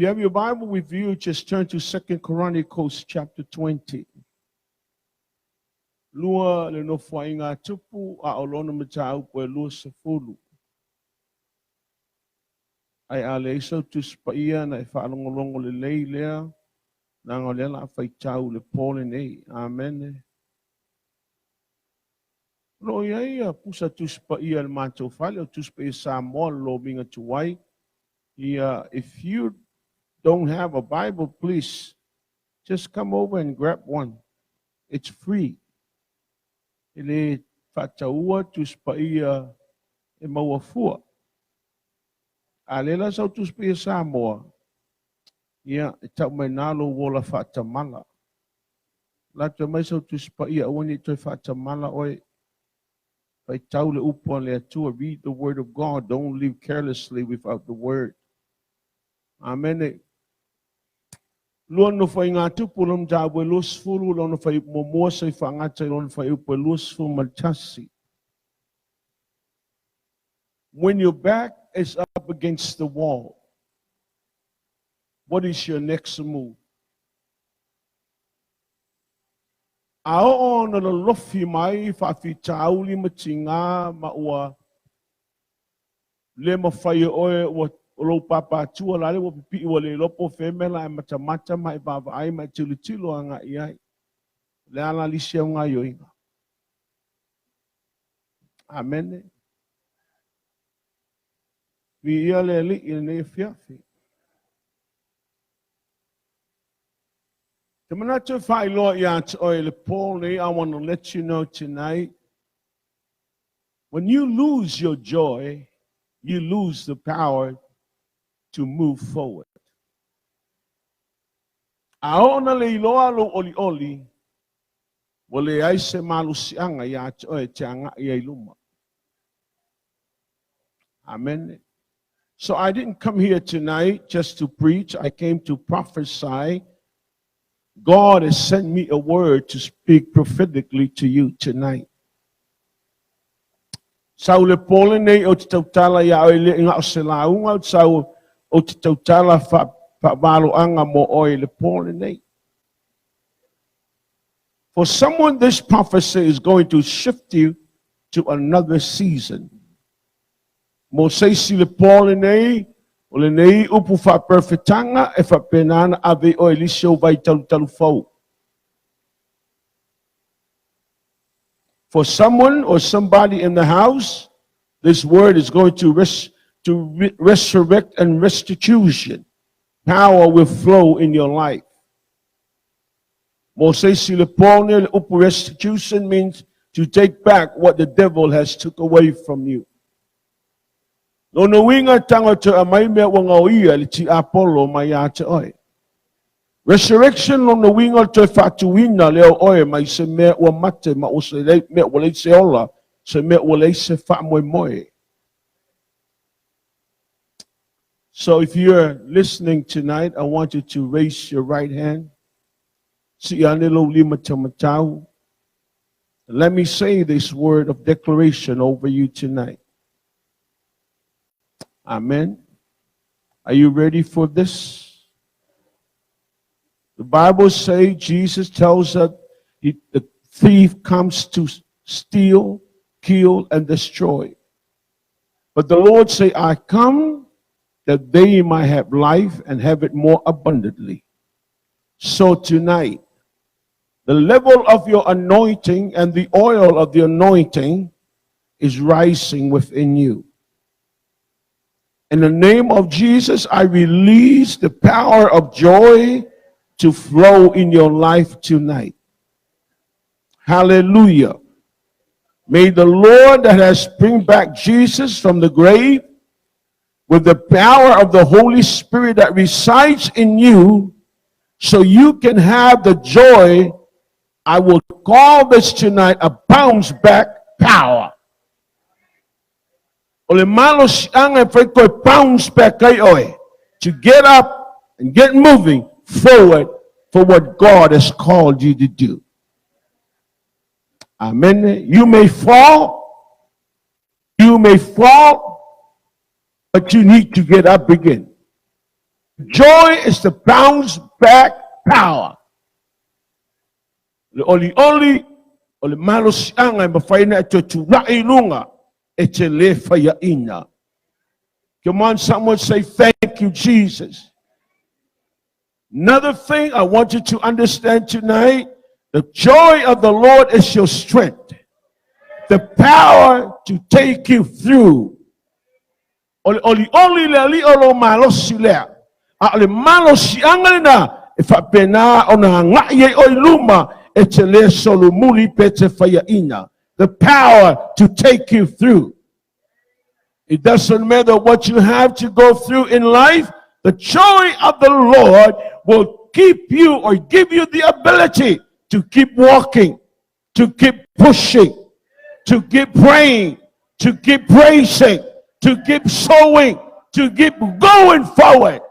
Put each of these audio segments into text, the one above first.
If you have your Bible with you, just turn to 2 Chronicles chapter 20. Lua le Nofoaiga a Tupu a o lona mataupu e 20. Ae a leai sau Tusi Paia ona e faalogologo lelei lea, leaga o lea o le a faitau i le po lenei. Amene. O lo o i ai pusa Tusi Paia i le matou fale, o Tusi Paia Samoa le lomiga tuai. Ia, if you don't have a Bible, please just come over and grab one. It's free. E le faataua Tusi Paia e maua fua. A leai la sau Tusi Paia Samoa, ia, e tau mai na lou ola faatamala. Lato mai sau Tusi Paia, aua ne i toe faatamala oe. Faitau le upu a le Atua. Read the word of God. Don't live carelessly without the word. Amene. Lua Nofoaiga a Tupu lona mataupu e 20, lona fuaiupu muamua seia faagata i lona fuaiupu e 21. When your back is up against the wall, what is your next move? A oo ona lolofi mai faafitauli ma tigā ma ua le mafai e oe, ua o lou papātua la lea ua pipii ua le iloa po o fea mea la e matamata ma e vaavaai ma e tilotilo agai i ai. O le a la le isi au gaoioiga? Amene. Viia le Alii i lenei afiafi. Te manatu e faailoa ia te oe i le po lenei, I want to let you know tonight, when you lose your joy, you lose the power to move forward. A oo ona le iloa lou olioli, ua leai se malosiaga ia te oe e te agai ai i luma. Amen. So I didn't come here tonight just to preach. I came to prophesy. God has sent me a word to speak prophetically to you tonight. Sau le po lenei ou te tautala iā oe le ga o se lauga, ou te sau ou te tautala faavaloaga mo oe i le po lenei. For someone this prophecy is going to shift you to another season. Mo se isi le po lenei, o lenei upu faaperofetaga e faapena ona ave i oe i le isi ou vai talutalu fou. For someone or somebody in the house, this word is going to, res to re resurrect and restitution. Power will flow in your life. Mo se isi le po nei, le upu restitution means to take back what the devil has took away from you. Lona uiga e tago e toe aumai mea ua gaoia e le tiapolo mai ia te oe. Resurrection lona uiga o le toe faatuina lea o oe mai se mea ua mate ma ua se mea ua leai se ola, se mea ua leai se faamoemoe. So if you're listening tonight, I want you to raise your right hand. Sii ane lou lima taumatau. Let me say this word of declaration over you tonight. Amen. Are you ready for this? The Bible says Jesus tells us the thief comes to steal, kill, and destroy. But the Lord say, I come that they might have life and have it more abundantly. So tonight, the level of your anointing and the oil of the anointing is rising within you. In the name of Jesus, I release the power of joy to flow in your life tonight. Hallelujah. May the Lord that has bring back Jesus from the grave with the power of the Holy Spirit that resides in you, so you can have the joy. I will call this tonight a bounce back power. O le malosiaga e fai toe bounce back ai oe to get up and get moving forward for what God has called you to do. Amen. You may fall. You may fall, but you need to get up again. Joy is the bounce back power. Le olioli o le malosiaga e mafai ona e toe tulai i luga e te le faiaina. Come on, someone say thank you, Jesus. Another thing I want you to understand tonight, the joy of the Lord is your strength. The power to take you through. O le olioli le alii o lou malosi lea. A o le malosiaga lena e faapena ona agai ai oe i luma e te le solomuli pe te faiaina. The power to take you through. It doesn't matter what you have to go through in life, the joy of the Lord will keep you or give you the ability to keep walking, to keep pushing, to keep praying, to keep praising, to keep sowing, to keep going forward.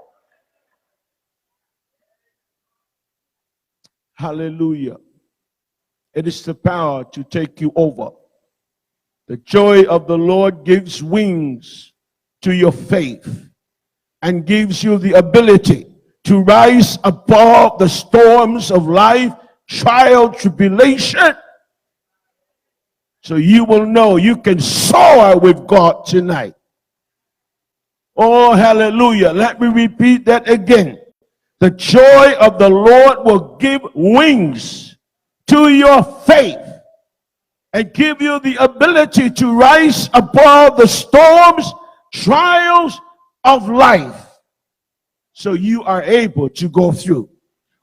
Hallelujah. It is the power to take you over. The joy of the Lord gives wings to your faith and gives you the ability to rise above the storms of life, trial, tribulation. So you will know you can soar with God tonight. Oh, hallelujah. Let me repeat that again. The joy of the Lord will give wings to your faith and give you the ability to rise above the storms, trials of life. So you are able to go through.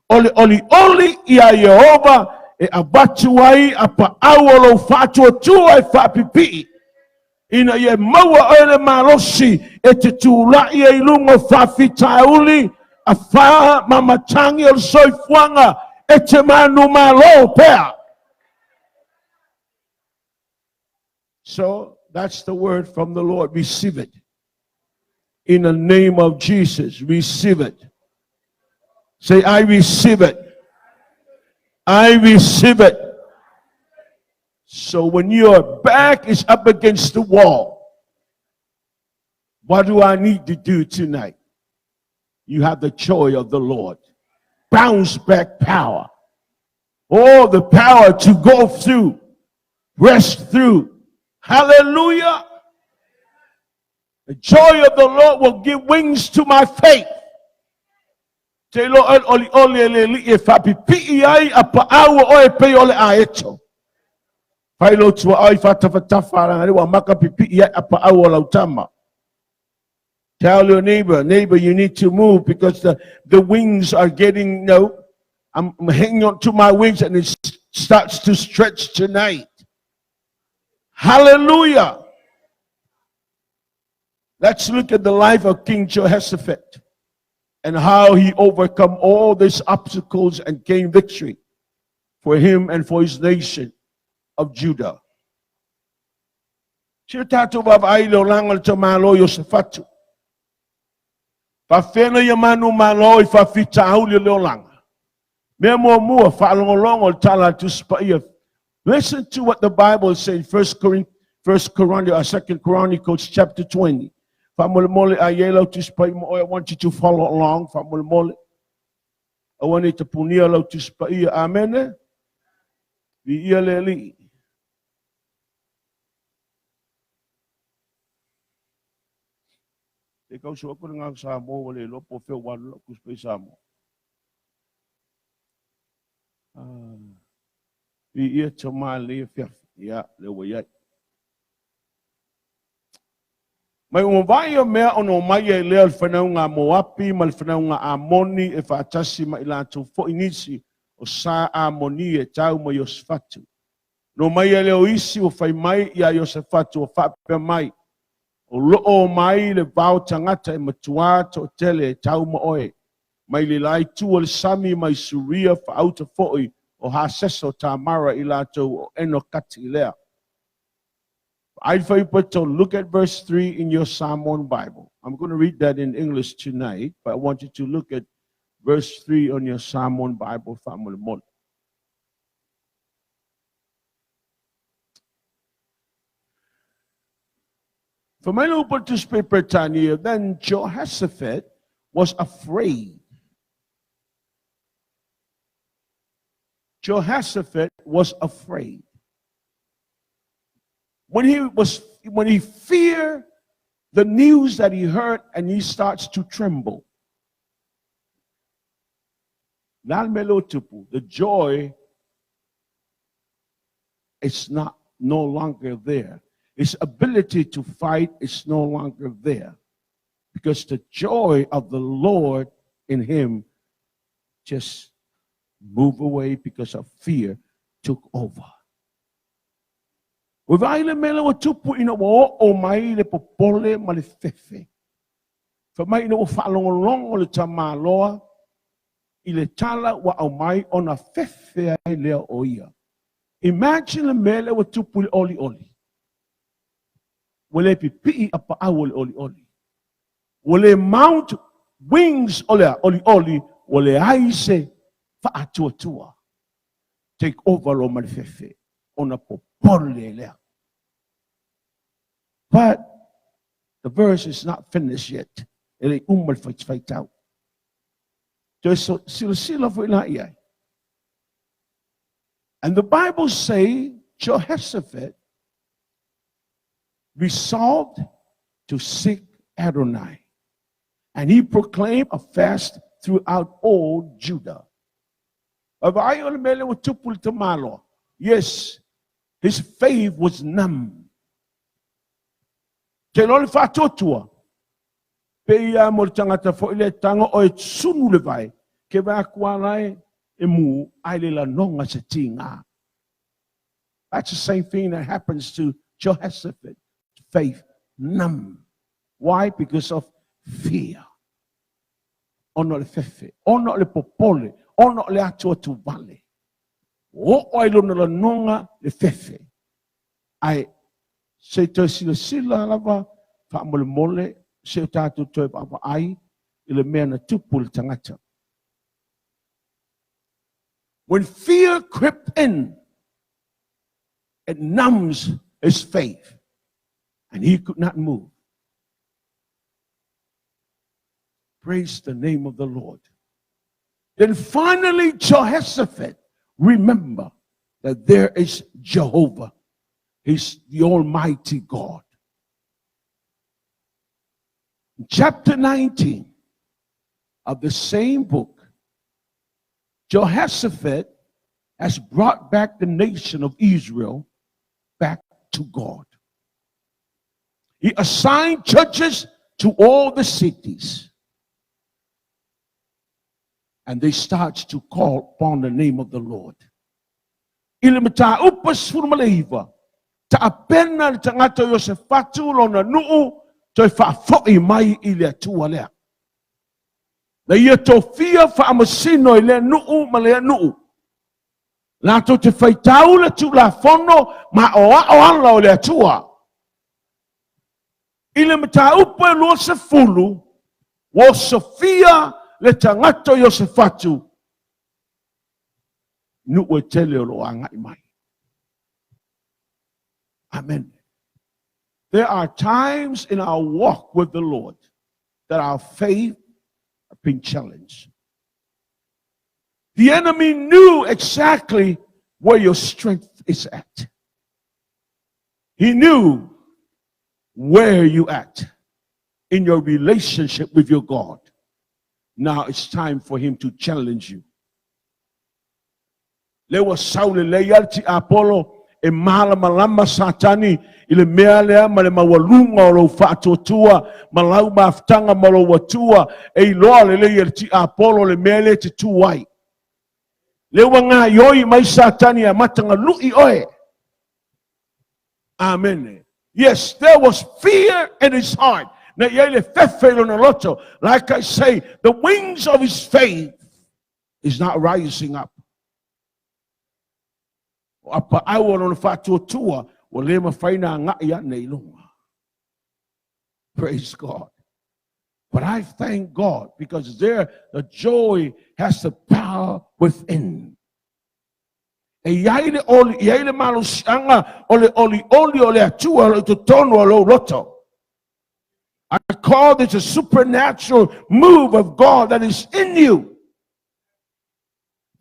O le olioli iā Ieova e avatu ai a paau o lou faatuatua e faapipii, ina ia maua oe le malosi e te tulai ai i luga o faafitauli, afa ma matagi o le soifuaga e te manumalo pea. So that's the word from the Lord. Receive it. In the name of Jesus, receive it. Say, I receive it. I receive it. So when your back is up against the wall, what do I need to do tonight? You have the joy of the Lord. Bounce back power. Oh, the power to go through, rest through. Hallelujah. The joy of the Lord will give wings to my faith. Te iloa oe le olioli e le alii e faapipii ai a paau o oe e pei o le aeto. Fai lou tuaoi faatafatafa leaga lea ua amata pipii ai a paau o lau tama. Tell your neighbor, neighbor, you need to move because the, the wings are getting, no, I'm hanging on to my wings and it starts to stretch tonight. Hallelujah. Let's look at the life of King Jehoshaphat and how he overcome all these obstacles and gained victory for him and for his nation of Judah. Si o tātou vaavaai i le olaga o le tamāloa Iosefatu. Faafefea ia manumalo i faafitauli o le olaga. Mea muamua, faalogologo i le tala a le Tusi Paia. Listen to what the Bible is saying, 1 Corinth, 1 Chronicles, 2 Chronicles chapter 20. Faamolemole a i ai lau Tusi Paia ma oe, I want you to follow along, faamolemole. Aua ne i tapunia lau Tusi Paia. Amene. Viia le Alii. Te kauso aku le ngā Samoa ua le iloa po o fea ua alu lau Tusi Paia Samoa. Ah, viia tama lelei afiafi. Ia, lea ua i ai. Mai ua vaai o mea ona omai ai lea o le whanau a Moapi ma le whanau a Amoni e whaatasi ma i latou foi nisi o sa Amoni e tau ma Iosefatu. No mai ai lea o isi ua fai mai iā Iosefatu ua faapea mai, O loo o mai le vao tagata e matuā toatele e tau ma oe, mai le la itu o le sami mai Suria faauta foi o Haseso Tamara i latou o Eno Kati lea. Look at verse 3 in your Samoan Bible. I'm going to read that in English tonight, but I want you to look at verse 3 on your Samoan Bible. Faamolemole. Fai mai le upu a le Tusi Peretania, Then Jehoshaphat was afraid. Jehoshaphat was afraid. When he was when he feared the news that he heard and he starts to tremble. The joy is not no longer there. His ability to fight is no longer there. Because the joy of the Lord in him just moved away because of fear took over. Ua vaai le mea lea ua tupu ina ua oo mai le popole ma le fefe. Fai mai ina ua faalogologo le tamaloa i le tala ua aumai ona fefe ai lea o ia. Imagine le mea lea ua tupu i le olioli. Ua le pipii apaau o le olioli. Ua le mount wings o le olioli, ua leai se faatuatua. Take over loa ma le fefe ona popole lea. But the verse is not finished yet. E le i uma le faitau. Toe silasila foi la i ai. And the Bible say Jehoshaphat resolved to seek Adonai. And he proclaimed a fast throughout all Judah. Vaai o le mea lea ua tupu le tamaloa. Yes, his faith was numb. Te iloa le faatuatua. Pei lava mo le tagata foi lea e tago oe sunu le vai, ke vae atu lava la e mu ae le lanoga se tiga. That's the same thing that happens to Jehoshaphat. Faith numb. Why? Because of fear. Ona o le fefe, ona o le popole, ona o le atuatuvale. Ua oo ai lona lanoga le fefe. Ae se i toe silasila lava faamolemole se o tatou toe vaavaai i le mea na tupu i le tagata. When fear crept in, it numbs his faith and he could not move. Praise the name of the Lord. Then finally, Jehoshaphat remember that there is Jehovah. He's the Almighty God. In chapter 19 of the same book, Jehoshaphat has brought back the nation of Israel back to God. He assigned churches to all the cities. And they start to call upon the name of the Lord. I le mataupu 19, taapena le tagata o Iosefatu lona nuu toe faafoi mai i le Atua lea. Na ia tofia faamasino i lea nuu ma lea nuu. Latou te faitau le Tulafono ma aoao ala o le Atua. I le mataupu e 20, ua osofia le tagata o Iosefatu nuu e tele o lo o agai mai. Amen. There are times in our walk with the Lord that our faith have been challenged. The enemy knew exactly where your strength is at. He knew where you at in your relationship with your God. Now it's time for him to challenge you. Lea ua sau lelei lava le tiapolo e malamalama Satani i le mea lea ma le maualuga o lou faatuatua ma lau mafutaga ma lou Atua e iloa lelei e le tiapolo le mea lea e te tu ai. Lea ua gaioi mai Satani e amata ona lui oe. Amene. Yes, there was fear in his heart. Na i ai le fefe i lona loto. Like I say, the wings of his faith is not rising up. O apaau o lona faatuatua, ua le mafai ona agai ane i luga. Praise God. But I thank God because there the joy has the power within. E i ai le oli, i ai le malosiaga o le olioli o le Atua o lo o i totonu o lou loto. I call this a supernatural move of God that is in you.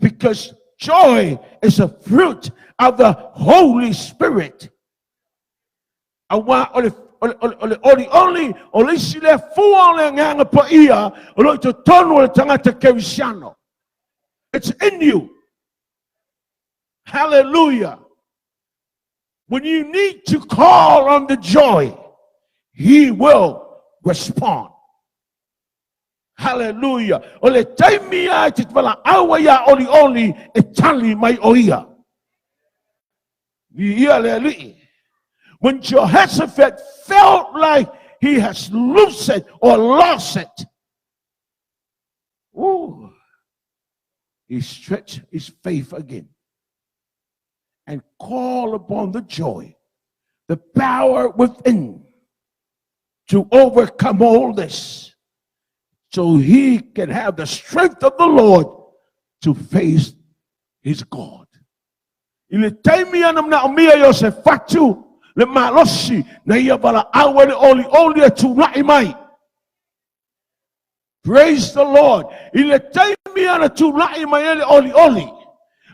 Because joy is a fruit of the Holy Spirit. Auā o le o le olioli, o le isi lea fua o le Agaga Paia o lo o i totonu o le tagata Kerisiano. It's in you. Hallelujah. When you need to call on the joy, he will respond. Hallelujah. O le taimi a e te valaau ai a olioli e tali mai o ia. Viia le Alii. When Jehoshaphat felt like he has lost it or lost it, ooh, he stretched his faith again and called upon the joy, the power within to overcome all this so he can have the strength of the Lord to face his God. I le taimi ana manaomia Iosefatu le malosi na ia valaau ai le olioli e tulai mai. Praise the Lord. I le taimi ana tulai mai ai le olioli,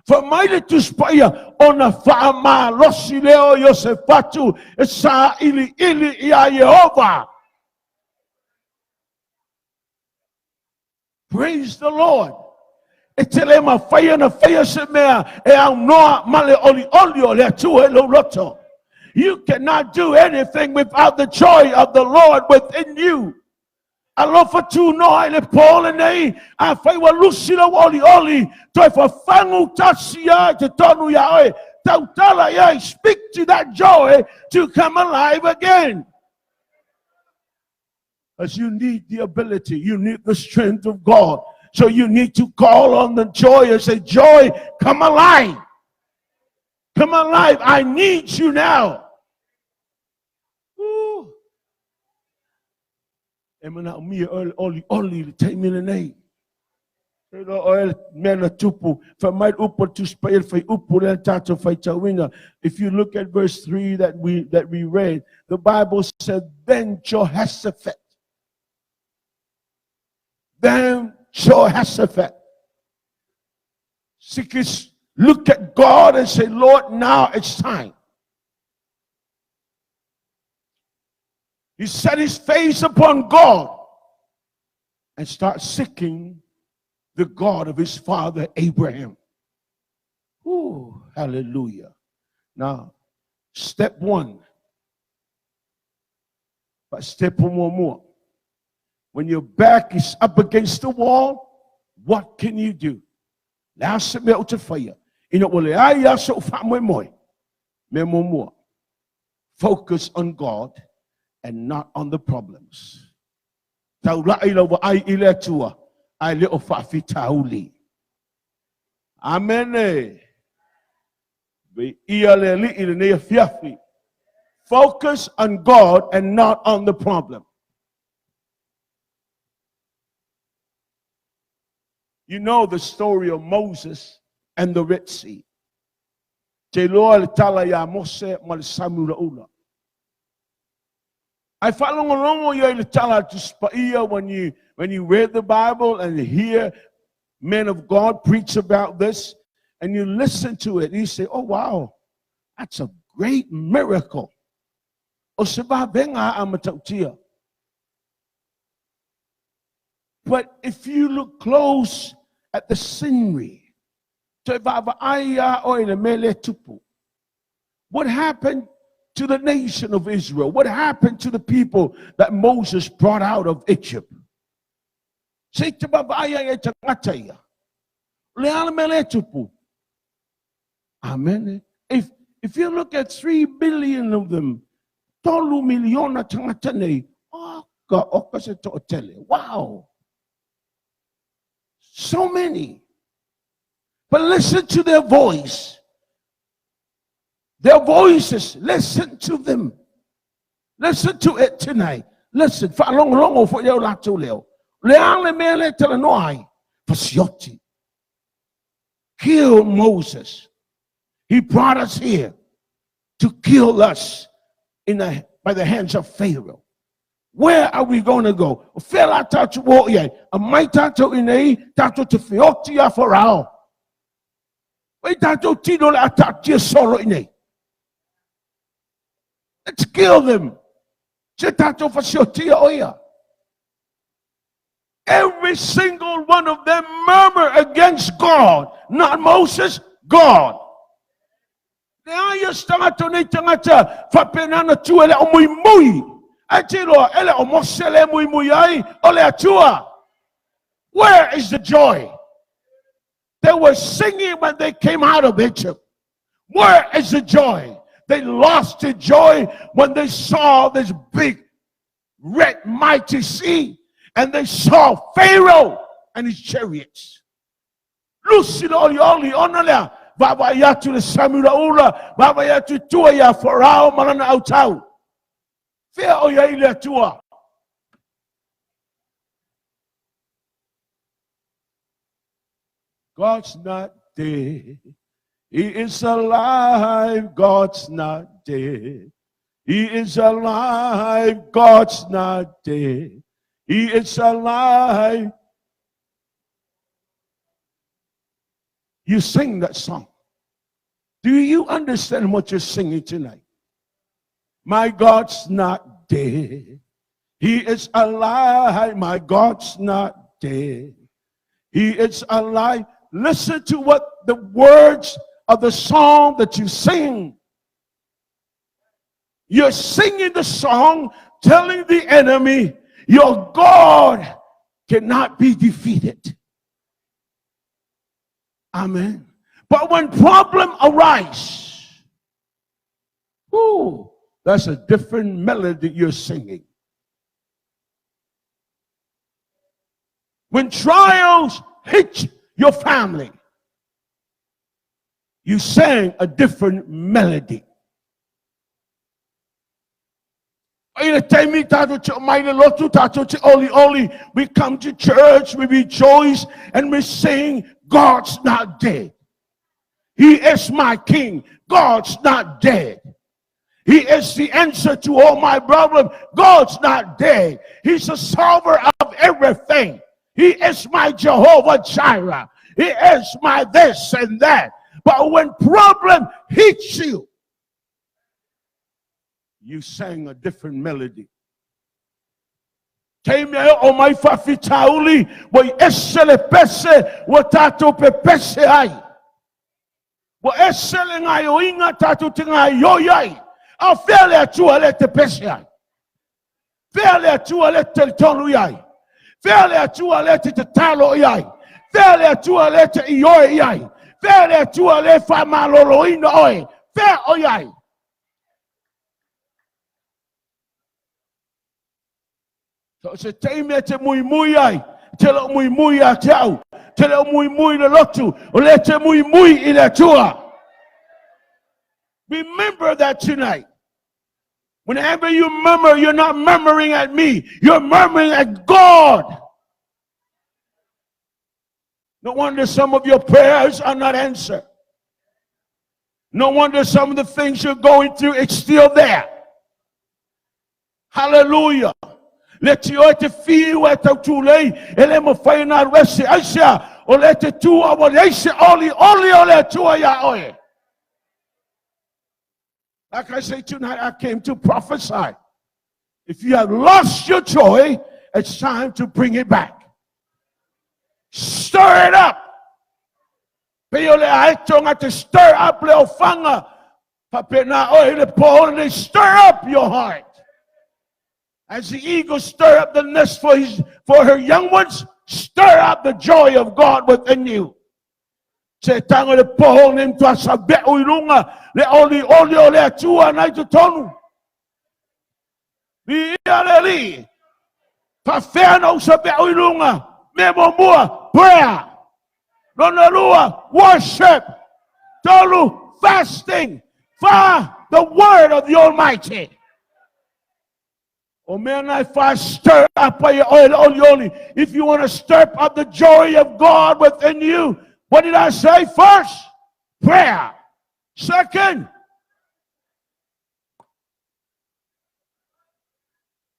fai mai le Tusi Paia, ona faamalosi lea o Iosefatu e sailiili iā Ieova. Praise the Lord. E te le mawhai ana whaia se mea e aunoa ma le olioli o le Atua i lou loto. You cannot do anything without the joy of the Lord within you. Alofa tūnoa i le pō lenei, afai ua lusi lou olioli, toe fafagu tasi a i totonu iā oe, tautala i ai, speak to that joy to come alive again. As you need the ability, you need the strength of God. So you need to call on the joy and say, Joy, come alive. Come alive. I need you now. Ooh. E manaomia oe le olioli i le taimi lenei. Te iloa oe le mea na tupu, fai mai le upu a le Tusi Paia, le fuaiupu lea na tatou faitauina. If you look at verse 3 that we, that we read, the Bible said, Then Jehoshaphat, then Jehoshaphat, seek look at God and say, Lord, now it's time. He set his face upon God and start seeking the God of his father Abraham. Ooh, hallelujah. Now, step one. But step one more. When your back is up against the wall, what can you do? Le a se mea ou te whaia. Ina ua leai a so'u faamoemoe. Mea muamua, focus on God and not on the problems. Taulai lau vaai i le Atua, ae le o faafitauli. Amene. Viia le Alii i lenei afiafi. Focus on God and not on the problem. You know the story of Moses and the Red Sea. Te iloa le tala iā Mose ma le sami ulaula. Ae faalogologo ia i le tala a le Tusi Paia when you, when you read the Bible and hear men of God preach about this and you listen to it and you say, oh wow, that's a great miracle. O se vavega a matautia. But if you look close at the scenery, toe vaavaai iā oe i le mea lea e tupu. What happened to the nation of Israel? What happened to the people that Moses brought out of Egypt? Se i te vaavaai ai e tagata ia. Le a le mea lea e tupu? Amen. If, if you look at 3 billion of them, tolu miliona tagata nei, oka, oka se to'atele. Wow. So many. But listen to their voice. Their voices, listen to them. Listen to it tonight. Listen, faalogologo foi i o latou leo. Le a le mea lea e talanoa ai? Fasioti. Kill Moses. He brought us here to kill us in the, by the hands of Pharaoh. Where are we going to go? O fea la tātou o i ai? Aumai tātou i nei, tātou te feoti a Farao. Wai tātou tino le a taatia solo i nei. Let's kill them. Se tātou fasiotia o ia. Every single one of them murmur against God. Not Moses, God. Le aia se tagata o nei tagata faapena na tua le o muimui. Ae te iloa, e le o Mose le muimui ai, o le Atua. Where is the joy? They were singing when they came out of Egypt. Where is the joy? They lost the joy when they saw this big red mighty sea and they saw Pharaoh and his chariots. Lusi le olioli ona lea, vaavaai atu le sami ulaula, vaavaai atu i tua iā Farao ma lana autau. Fea o i ai le Atua? God's not dead. He is alive. God's not dead. He is alive. God's not dead. He is alive. You sing that song. Do you understand what you're singing tonight? My God's not dead. He is alive. My God's not dead. He is alive. Listen to what the words of the song that you sing. You're singing the song telling the enemy, your God cannot be defeated. Amen. But when problem arise, ooh, that's a different melody you're singing. When trials hit your family, you sang a different melody. I le taimi tātou te mai le lotu, tātou te oli oli. We come to church, we rejoice, and we sing, God's not dead. He is my king. God's not dead. He is the answer to all my problems. God's not dead. He's the solver of everything. He is my Jehovah Jireh. He is my this and that. But when problem hits you, you sang a different melody. Taimi e o mai faafitauli, ua i ese le pese ua tātou pepese ai. Ua ese le gaoioiga tātou te gaoioi ai. A o fea le Atua lea e te pese ai? Fea le Atua lea e te talitonu i ai? Fea le Atua lea e te tatalo i ai? Fea le Atua lea e te ioe i ai? Fea le Atua lea e faamaloloina oe? Fea o i ai? So se taimi e te muimui ai, te leo muimui ia te au, te leo muimui le lotu, o lea te muimui i le Atua. Remember that tonight. Whenever you murmur, you're not murmuring at me, you're murmuring at God. No wonder some of your prayers are not answered. No wonder some of the things you're going through, it's still there. Hallelujah. Le ti oe te whiu e tau tūlei, e le mawhai ona alu ese, aisea, o le te tū a wale aise oli, oli o le Atua ia oe. Like I say tonight, I came to prophesy. If you have lost your joy, it's time to bring it back. Stir it up. Pei o le aeto te stir up le ofanga. Faapena oe i le po lenei, stir up your heart. As the eagle stir up the nest for, his, for her young ones, stir up the joy of God within you. Se tango le poho ne mtua sa veu i lunga, le oli oli o le Atua nai totonu. Viia le Alii. Faafea na ou saveau i luga? Mea muamua, prayer. Lona lua, worship. Tolu, fasting. Fa, the word of the Almighty. O mea na e fa stir up ai e oe le olioli. If you want to stir up the joy of God within you, what did I say first? Prayer. Second,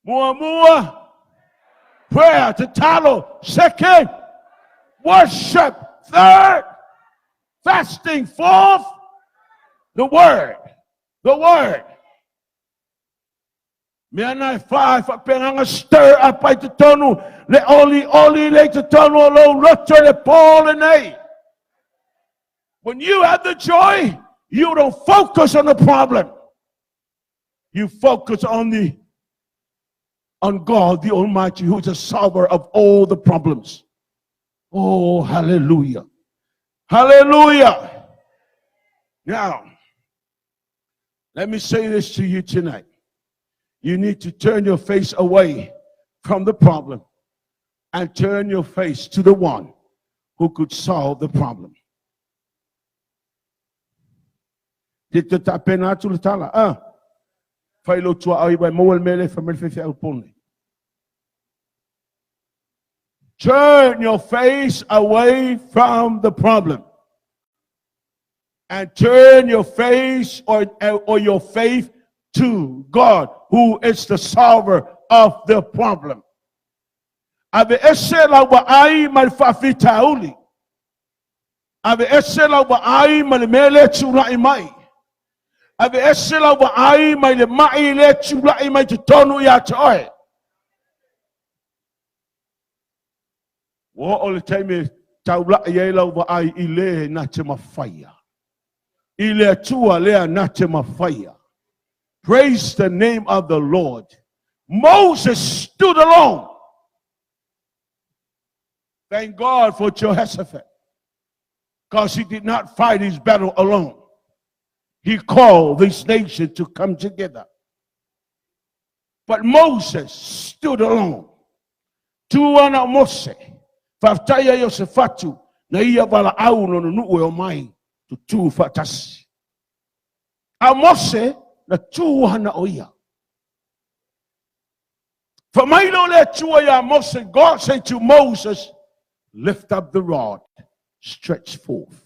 Muamua, prayer, tatalo. Second, worship. Third, fasting. Fourth, the word. The word. Mea na e wha e whapenganga stir up ai te tonu, le oli oli le te tonu o lou loto le pō lenei. When you have the joy, you don't focus on the problem. You focus on the on God the Almighty, who is the solver of all the problems. Oh, hallelujah. Hallelujah. Now, let me say this to you tonight. You need to turn your face away from the problem and turn your face to the one who could solve the problem. Te te tapena atu le tala. Ah, whai lo tua au i wai mō el mele wha mele whewhi au pone. Turn your face away from the problem and turn your face or, or your faith to God, who is the solver of the problem. Ave ese lau vaai mai le faafitauli. Ave ese lau vaai mai le mea lea tula'i mai. Ave ese lau vaai mai le ma'i lea tula'i mai totonu ia te oe. Ua oo le taimi e taula'i ai lau vaai i le na te mafaia. I le Atua lea na te mafaia. Praise the name of the Lord. Moses stood alone. Thank God for Jehoshaphat. Because he did not fight his battle alone. He called this nation to come together. But Moses stood alone. Tu ana o Mose, faafetai ia Iosefatu, na ia valaau lona nuu e omai, tutū faatasi. A Mose, na tu ana o ia. Fai mai lea o le Atua iā Mose, God said to Moses, lift up the rod, stretch forth.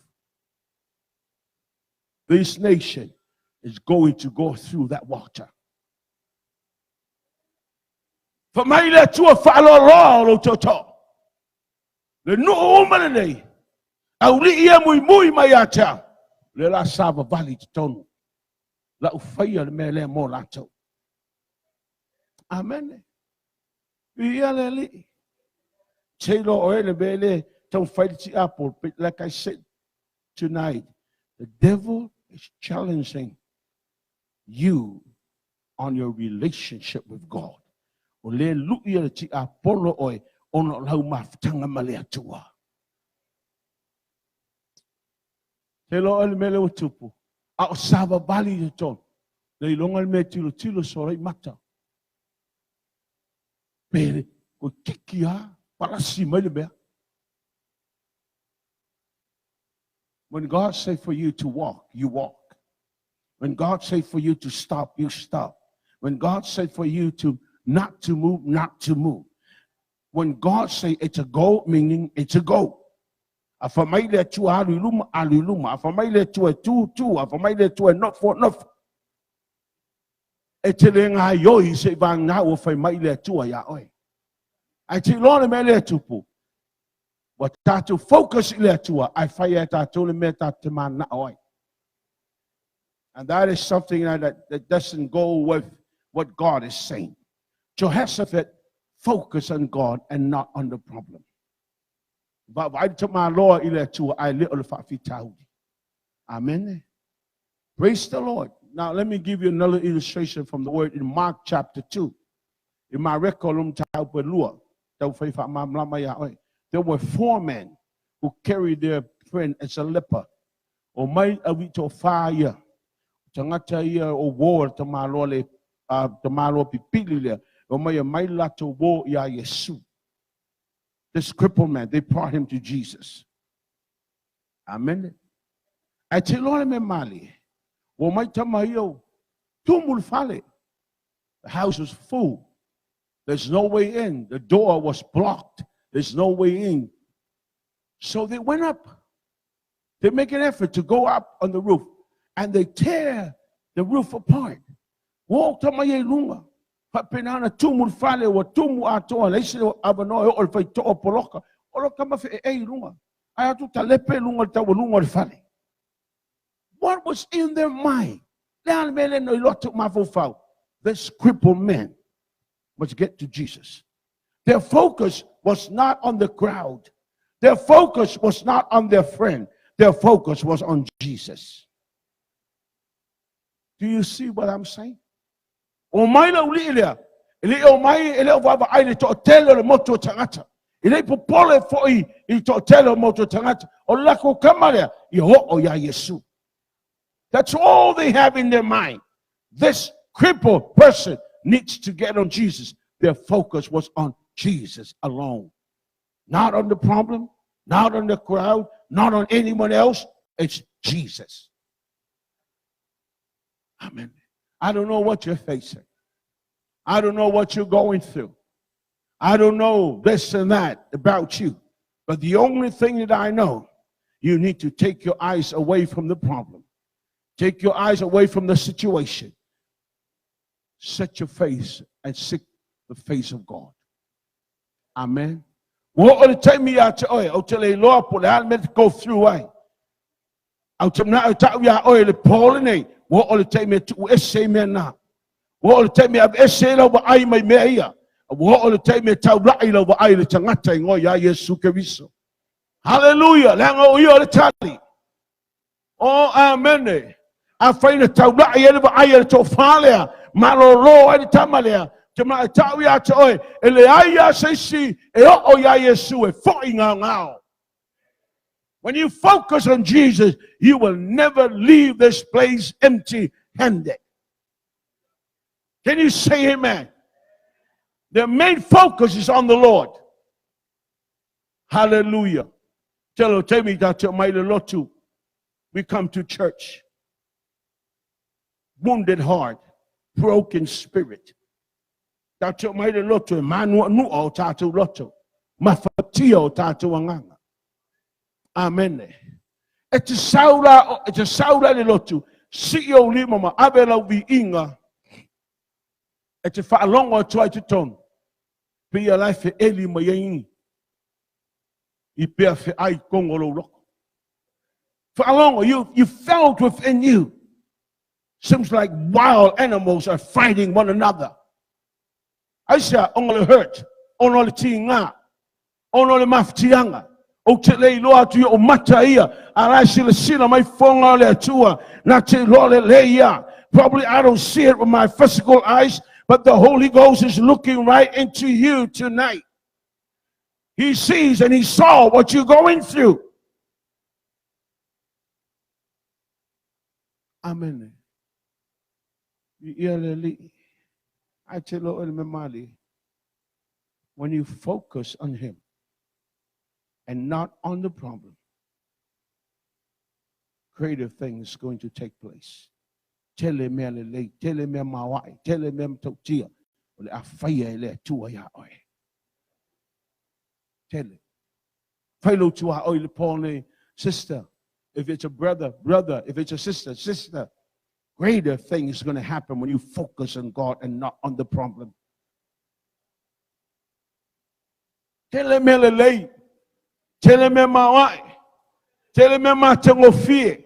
This nation is going to go through that water. Fai mai le Atua faaloaloa o lou tootoo. Le nuu uma lenei, auli'i e muimui mai ia te au, le la savavali i totonu. Lau faia le mea lea mo latou. Amene. Viia le Alii. Te iloa oe le mea le taumafai le tiapo, but like I said tonight, the devil is challenging you on your relationship with God. O le lui a le tiapolo oe ona o lau mafutaga ma le Atua. Te iloa oe le mea lea ua tupu, a o savavali i totonu. Le iloga le mea tilotilo sola i mata. Pe ko tiki a, palasi mai le mea. When God say for you to walk, you walk. When God say for you to stop, you stop. When God say for you to not to move, not to move. When God say it's a go, meaning it's a go. A fai mai le Atua alu i luma, alu i luma. A fai mai le Atua e tu, tu. A fai mai le Atua e nofo, nofo. E te le gaioi se i vagana ua fai mai le Atua iā oe. Ae te iloa le mea lea e tupu, ua tatou focus i le Atua, ae fai e tatou le mea tatou te mananao ai. And that is something that, that doesn't go with what God is saying. Jehoshaphat focus on God and not on the problem. Vaavaai le tamaloa i le Atua ae le o le faafitauli. Amen. Praise the Lord. Now let me give you another illustration from the word in Mark chapter 2. I Mareko lo mataupu e lua, tau fai faamalamalama iā oe. There were four men who carried their friend as a leper. O mai au i to whā ia. Tangata ia o wō le tamaloa le tamaloa pipili lea. O mai e mai latou wō iā Iesu. This crippled man, they brought him to Jesus. Amen. Ae te iloa le mea malie. Ua mai tama ia o tumu le fale. The house was full. There's no way in. The door was blocked. There's no way in. So they went up. They make an effort to go up on the roof. And they tear the roof apart. Ua oo tama ia i luga. Faapena ona tumu le fale, ua tumu atoa, leai se avanoa e oo i le faitoa o poloka. O lo tama feeei i luga. Ae atu talepe i luga o le taualuga o le fale. What was in their mind? Le a le mea lea na iloa atu mafaufau? This crippled man must get to Jesus. Their focus was not on the crowd. Their focus was not on their friend. Their focus was on Jesus. Do you see what I'm saying? O mai le auli'i lea, e le i omai, e le o vaavaai i le toatele o le motu o tagata. E le i popole foi i le toatele o motu o tagata. O le latou tama lea, ia oo iā Iesu. That's all they have in their mind. This crippled person needs to get on Jesus. Their focus was on Jesus alone. Not on the problem, not on the crowd, not on anyone else. It's Jesus. Amen. I don't know what you're facing. I don't know what you're going through. I don't know this and that about you. But the only thing that I know, you need to take your eyes away from the problem. Take your eyes away from the situation. Set your face and seek the face of God. Amen. Ua oo le taimi ia te oe, ou te le iloa po o le a le mea e te go through ai. Ae ou te manao e tau iā oe i le po lenei, ua oo le taimi e tuuese ai mea na. Ua oo le taimi e aveese ai lau vaai mai mea ia. Ua oo le taimi e taulai lau vaai i le tagata e igoa ia Iesu Keriso. Haleluia! Leaga o ia o le tali. O amene! Afai na taulai ai le vaai a le tofa lea, malōlō ai le tama lea, te manao e tau ia te oe, e leai lava se isi e oo iā Iesu e foi gaogao. When you focus on Jesus, you will never leave this place empty handed. Can you say amen? The main focus is on the Lord. Hallelujah. Tele o taimi tatou omai i le lotu. We come to church. Wounded heart, broken spirit. Tatou omai i le lotu e mānuanua o tatou loto, mafatia o tatou agaga. Amene. E te sau la, e te sau la i le lotu, sii ou lima ma ave lau viiga e te faalogo atu ai i totonu. Pei ia la e feeli mai ai i pea feai i totonu o lou loto. Faalogo, you felt within you. Seems like wild animals are fighting one another. Aisea, ona o le hurt, ona o le tiga, ona o le mafatiaga. Ou te le iloa atu i ou mata ia, a la e silasila mai fofoga o le Atua, na te iloa lelei ia. Probably I don't see it with my physical eyes, but the Holy Ghost is looking right into you tonight. He sees and he saw what you're going through. Amen. Viia le Alii. Ae te iloa oe le mea malie. When you focus on him and not on the problem, creative things going to take place. Tele mea lelei, tele mea maoae, tele mea matautia, o le a faia e le Atua iā oe. Tele. Fai lou tuaoi i le po nei, sister. If it's a brother, brother. If it's a sister, sister. Greater thing is going to happen when you focus on God and not on the problem. Tele mea lelei, tele mea maoae, tele mea matagofie,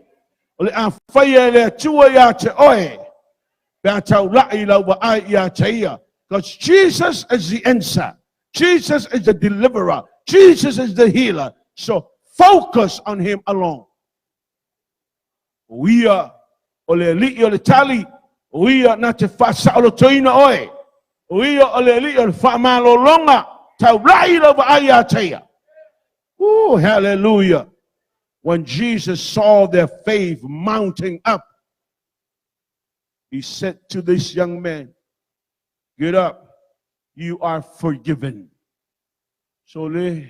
o le a faia e le Atua iā te oe, pe a taulai i lau vaai iā te ia. Because Jesus is the answer. Jesus is the deliverer. Jesus is the healer. So focus on him alone. O ia o le Alii o le tali, o ia na te faasaolotoina oe. O ia o le Alii o le faamalologa, taulai lau vaai iā te ia. Ooh, hallelujah. When Jesus saw their faith mounting up, he said to this young man, Get up, you are forgiven. So le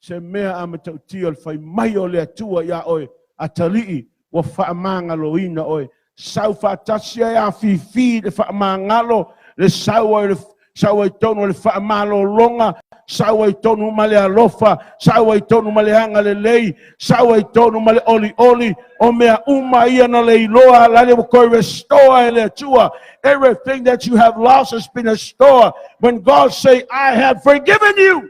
se mea a matautia o le fai mai o le Atua iā oe, atalii, ua faamagaloina oe. Sau faatasi ai afifi i le faamagalo, le sau ai le Sau ai totonu o le faamalologa, sau ai totonu ma le alofa, sau ai totonu ma le agalelei, sau ai totonu ma le olioli, o mea uma ia na leiloa, la ua toe restore e le Atua. Everything that you have lost has been restored. When God say, I have forgiven you.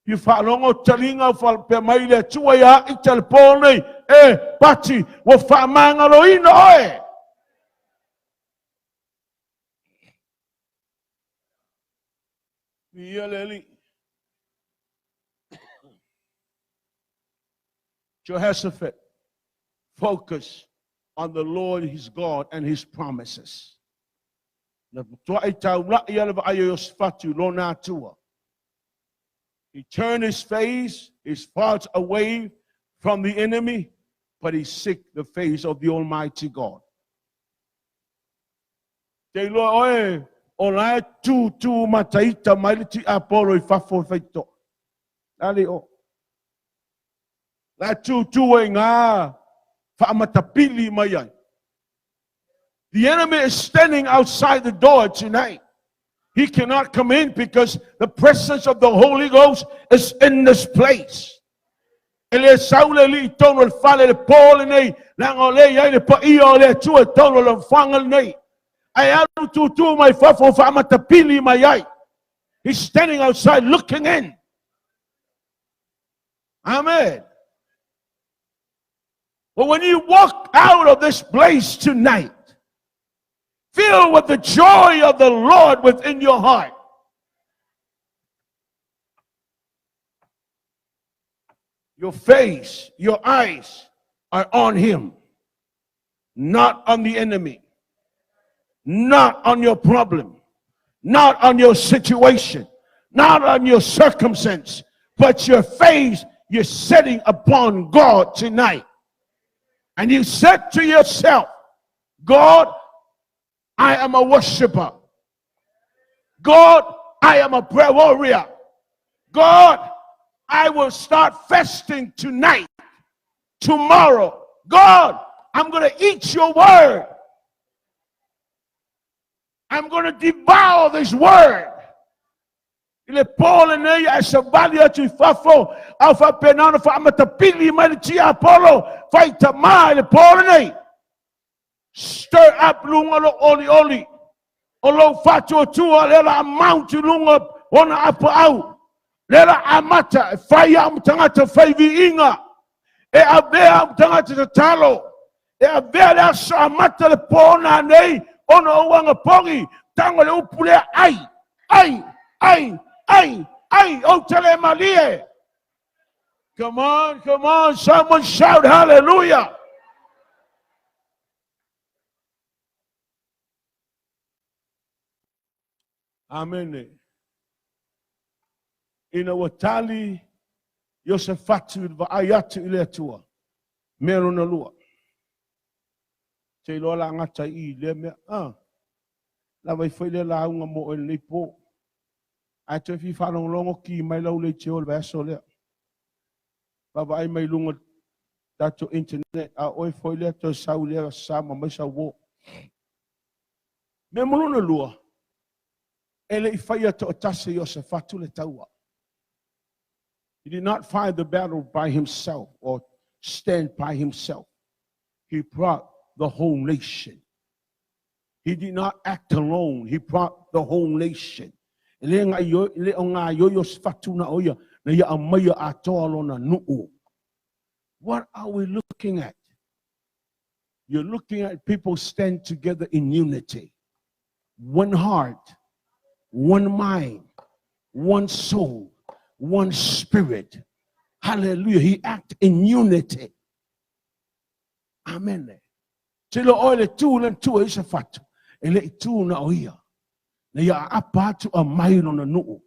I faalogo taliga faapea mai le Atua ia ita le pō nei, e Pati, ua faamagaloina oe. Ia le Alii. Jehoshaphat focus on the Lord his God and his promises. Na matuai taulai a le vaai o Iosefatu i lona Atua. He turned his face, his thoughts away from the enemy, but he seek the face of the Almighty God. Te iloa oe, o la e tūtū mataita mai le tiapolo i fafo e faitotoa. Ale o. La e tūtū ai ngā whaamatapili mai ai. The enemy is standing outside the door tonight. He cannot come in because the presence of the Holy Ghost is in this place. E le sau le alii i totonu o le fale le pō lenei, leaga o lea e i ai le paia o le Atua i totonu o le nofoaga lenei. Ae alu tūtū mai fafo faamatapili mai ai. He's standing outside looking in. Amen. But when you walk out of this place tonight, filled with the joy of the Lord within your heart, your face, your eyes are on Him, not on the enemy, not on your problem, not on your situation, not on your circumstance, but your face you're setting upon God tonight. And you said to yourself, God, I am a worshiper. God, I am a prayer warrior. God, I will start fasting tonight, tomorrow. God, I'm going to eat your word. I'm going to devour this word. I le pō lenei ae savali atu i fafo, a faapena ona faamatapili mai le tiapolo, fai tamā i le pō lenei. Stir up luga lou olioli, o lou faatuatua lea la a mount i luga ona apaau. Lea la amata e fai au ma tagata fai viiga, e avea au ma tagata tatalo, e avea le aso amata le pō nanei ona o ou agapogi, tago le upu lea ai, ai, ai, ai, ai, ou te le malie. Come on, come on, someone shout hallelujah. Amene. Ina ua tali Iosefatu i le vaai atu i le Atua, mea lona lua. Te iloa la gata i i lea mea, ah, lava ai foi lea lauga mo oe lenei pō. Ae toe fia faalogologo ki mai lau leitio i le vaiaso lea. Vaavaai mai luga tatou internet, a oe foi lea toe sau lea sa ma mai sau uō. Mea mo lona lua, e le i faia toatasi e Iosefatu le taua. He did not fight the battle by himself or stand by himself. He brought the whole nation. He did not act alone. He brought the whole nation. E le ngai le o ngā Iosefatu na o ia, na ia aumaia atoa lona nuu. What are we looking at? You're looking at people stand together in unity. One heart, one mind, one soul, one spirit. Hallelujah. He act in unity. Amen. Te lo oe le tū le tū e Iosefatu. E le i tū na o ia. Na ia aapa atu a mai lona nuu.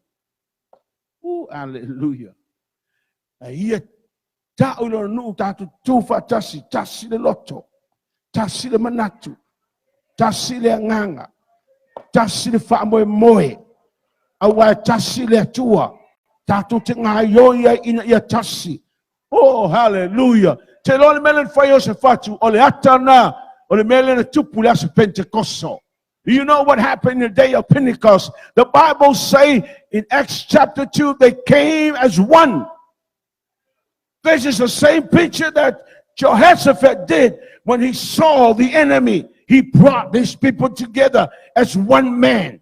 Hallelujah. A ia ta'u i lona nuu tatou tutu faatasi, tasi le loto, tasi le manatu, tasi le agaga, tasi le faamoemoe, aua e tasi le Atua, tatou te gaioi ai ina ia tasi. Oh, hallelujah. Te iloa le mea lea na fai Iosefatu, o le ata na, o le mea lea na tupu i le aso Pentekoso. Do you know what happened in the day of Pentecost? The Bible say in Acts chapter 2, they came as one. This is the same picture that Jehoshaphat did when he saw the enemy. He brought these people together as one man.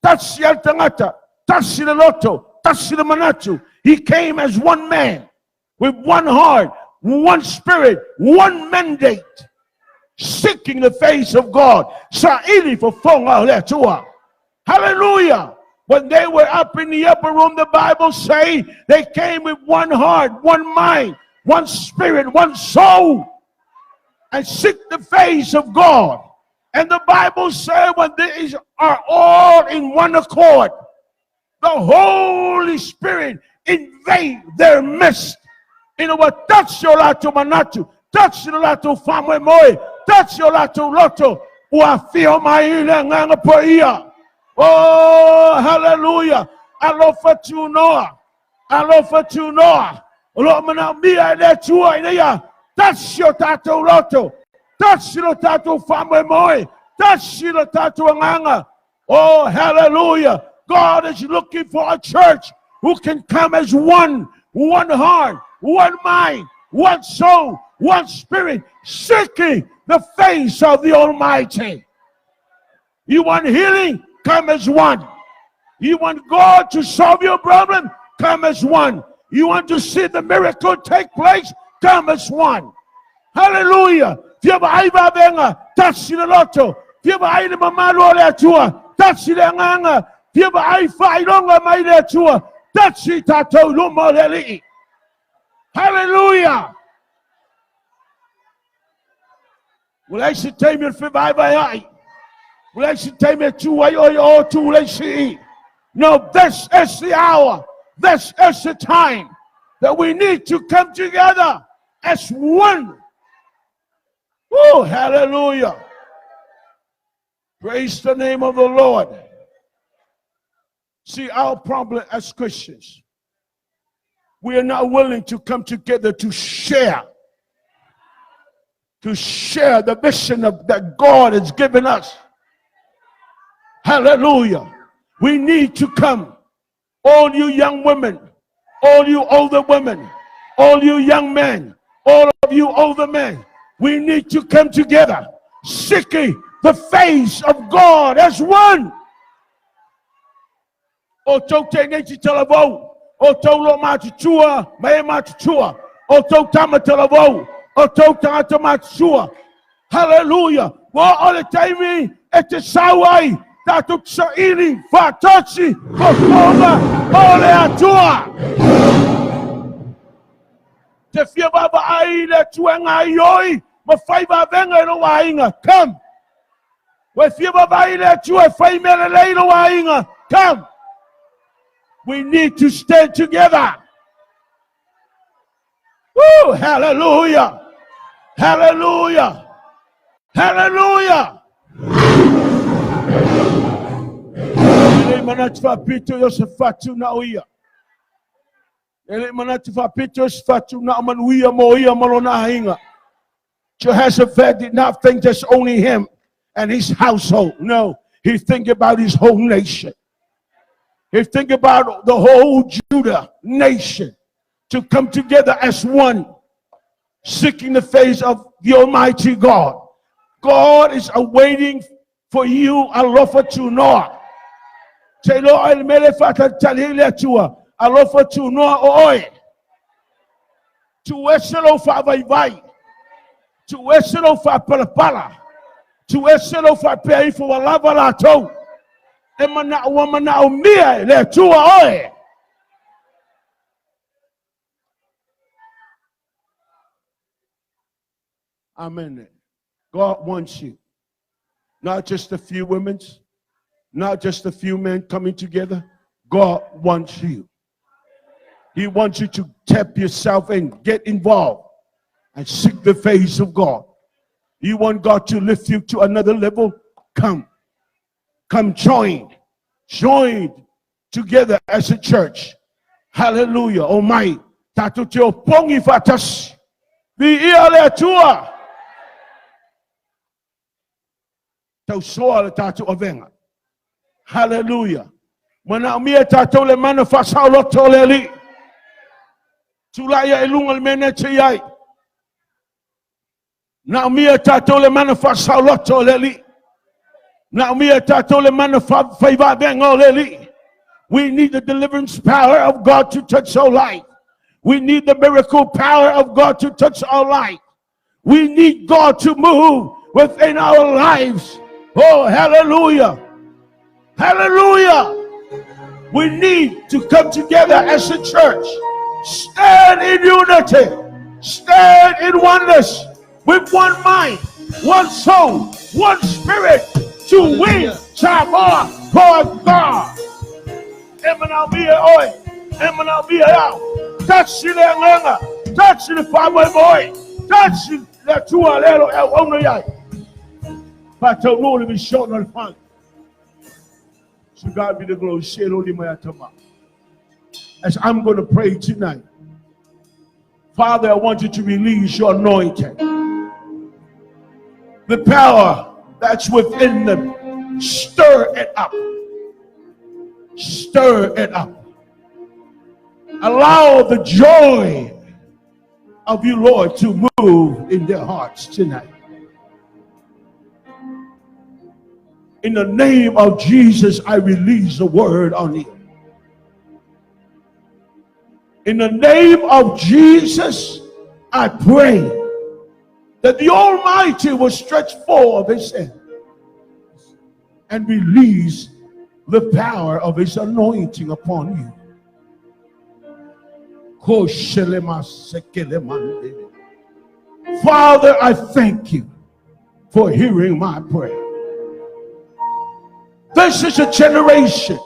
Tasi le tagata, tasi le loto, tasi le manatu. He came as one man with one heart, one spirit, one mandate, seeking the face of God. Saili fofoga o le Atua. Hallelujah. When they were up in the upper room, the Bible say they came with one heart, one mind, one spirit, one soul, and seek the face of God. And the Bible said when these are all in one accord, the Holy Spirit invade their midst. Ina ua tasi o latou manatu, tasi lo latou faamoemoe, tasi o latou loto, ua afio mai le Agaga Paia. Oh, hallelujah. Alofa tunoa. Alofa tunoa. O lo o manaomia e le Atua ina ia tasi o tatou loto, tasi lo tatou faamoemoe, tasi lo tatou agaga. Oh, hallelujah. God is looking for a church who can come as one, one heart, one mind, one soul, one spirit, seeking the face of the Almighty. You want healing? Come as one. You want God to solve your problem? Come as one. You want to see the miracle take place? Come as one. Hallelujah. Fia vaai vavega, tasi le loto. Fia vaai le mamalu o le Atua, tasi le agaga. Fia vaai faailoga mai le Atua, tasi tatou i luma o le Alii. Hallelujah. Ua leai se taimi o le fevaevaeai. Ua leai se taimi e tu ai oe o tu le isi. No, this is the hour. This is the time that we need to come together as one. Oh, hallelujah. Praise the name of the Lord. See, our problem as Christians, we are not willing to come together to share the vision of, that God has given us. Hallelujah. We need to come. All you young women, all you older women, all you young men, all of you older men, we need to come together, seeking the face of God as one. O tou teineiti talavou, o tou lo matutua, ma e matutua, o tou tama talavou, o tou tagata matutua. Hallelujah. Ua oo le taimi e te sau ai, tatou te saili faatasi fofoga o le Atua. Te fia vaavaai i le Atua e gaoioi ma fai vavega i lou aiga. Come. Ua e fia vaavaai i le Atua e fai mea lelei i lou aiga. Come. We need to stand together. Woo, hallelujah. Hallelujah. Hallelujah. E le i manatu faapito Iosefatu na o ia. E le i manatu faapito Iosefatu na o manuia mo ia ma lona aiga. Jehoshaphat did not think just only him and his household. No, he think about his whole nation. He think about the whole Judah nation to come together as one, seeking the face of the Almighty God. God is awaiting for you, alofa tunoa. Te loa i le mele whakatali i le Atua, alofa tunoa o oe. Tuuese lou faavaivai. Tuuese lou faapalapala. Tuuese lou faapea ifo ua lava latou. E manao ua manaomia e le Atua oe. Amen. God wants you. Not just a few women, not just a few men coming together. God wants you. He wants you to tap yourself in, get involved, and seek the face of God. You want God to lift you to another level? Come. Come join. Join together as a church. Hallelujah. Oh my. Tatou te opogi faatasi. Viia le Atua. Tausoa le tatou avega. Hallelujah. Manaomia e tatou le mana faasaoloto o le Alii. Tulai ae i luga le mea e te i ai. Manaomia e tatou le mana faasaoloto o le Alii. Manaomia e tatou le mana faivaavega o le Alii. We need the deliverance power of God to touch our life. We need the miracle power of God to touch our life. We need God to move within our lives. Oh, hallelujah. Hallelujah. We need to come together as a church. Stand in unity. Stand in oneness with one mind, one soul, one spirit to win Samoa for God. E manaomia oe, e manaomia au. Tasi le agaga, tasi le faamoemoe, tasi le Atua lea e auauna i ai. Faataunuu le mission o le fale. To God be the glory. As I'm going to pray tonight, Father, I want you to release your anointing. The power that's within them, stir it up. Stir it up. Allow the joy of you, Lord, to move in their hearts tonight. In the name of Jesus, I release the word on you. In the name of Jesus, I pray that the Almighty will stretch forth his hand and release the power of his anointing upon you. Father, I thank you for hearing my prayer. This is a generation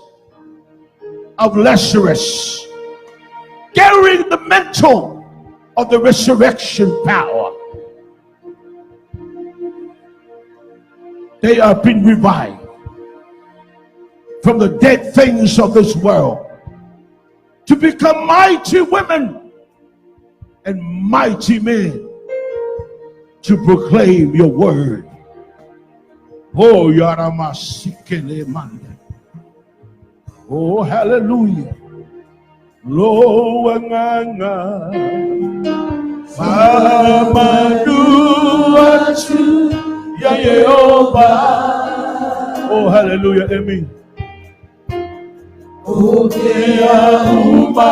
of Lazarus carrying the mantle of the resurrection power. They have been revived from the dead things of this world to become mighty women and mighty men to proclaim your word. Oh, Yaramasikele Mande. Oh, hallelujah. Lo anganga Famadu atu ya Yehova. Oh, hallelujah. Amen. O te auma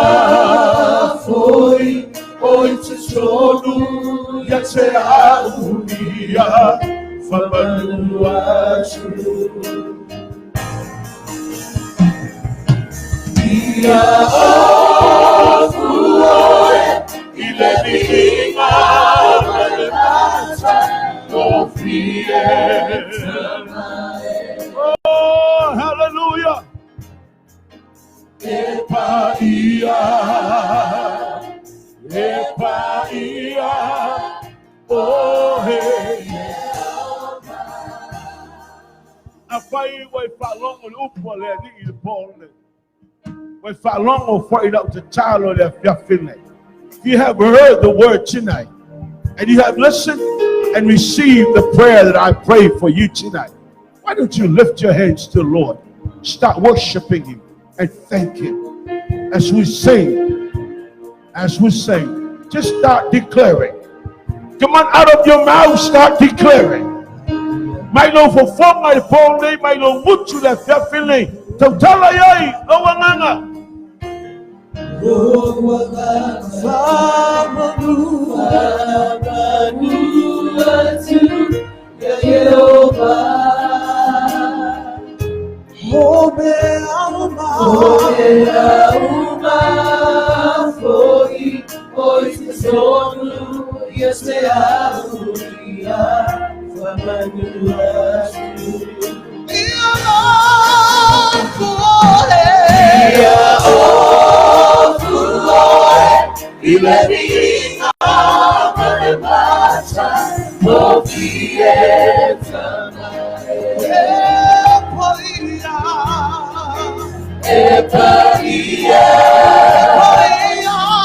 foi oi te tonu Ya te aunia Famadu atu. Ia ofu oe i le viiga ma le mata o fie. Oh, hallelujah. E paia, e paia, oh hey. Afai ua e faalogo le upu a le Alii i le po lenei. Ua e faalogo foi i lau tatalo i le afiafi lenei. If you have heard the word tonight, and you have listened and received the prayer that I pray for you tonight, why don't you lift your hands to the Lord? Start worshiping Him and thank Him. As we sing, as we sing, just start declaring. Come on, out of your mouth, start declaring. Mai lou fofoga i le po lenei, mai lou gutu le afiafi lenei. Tautala i ai lou agaga. Famanu atu ia Yehova. O mea uma. O mea uma foi oi te tonu ia te auia famanu atu. Ia ofu oe. Ia ofu oe i le viiga ma le mata o fie tamae. E paia. E paia.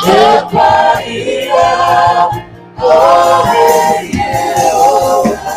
E E paia. paia. Oh, hey, Yehova.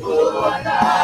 Oh,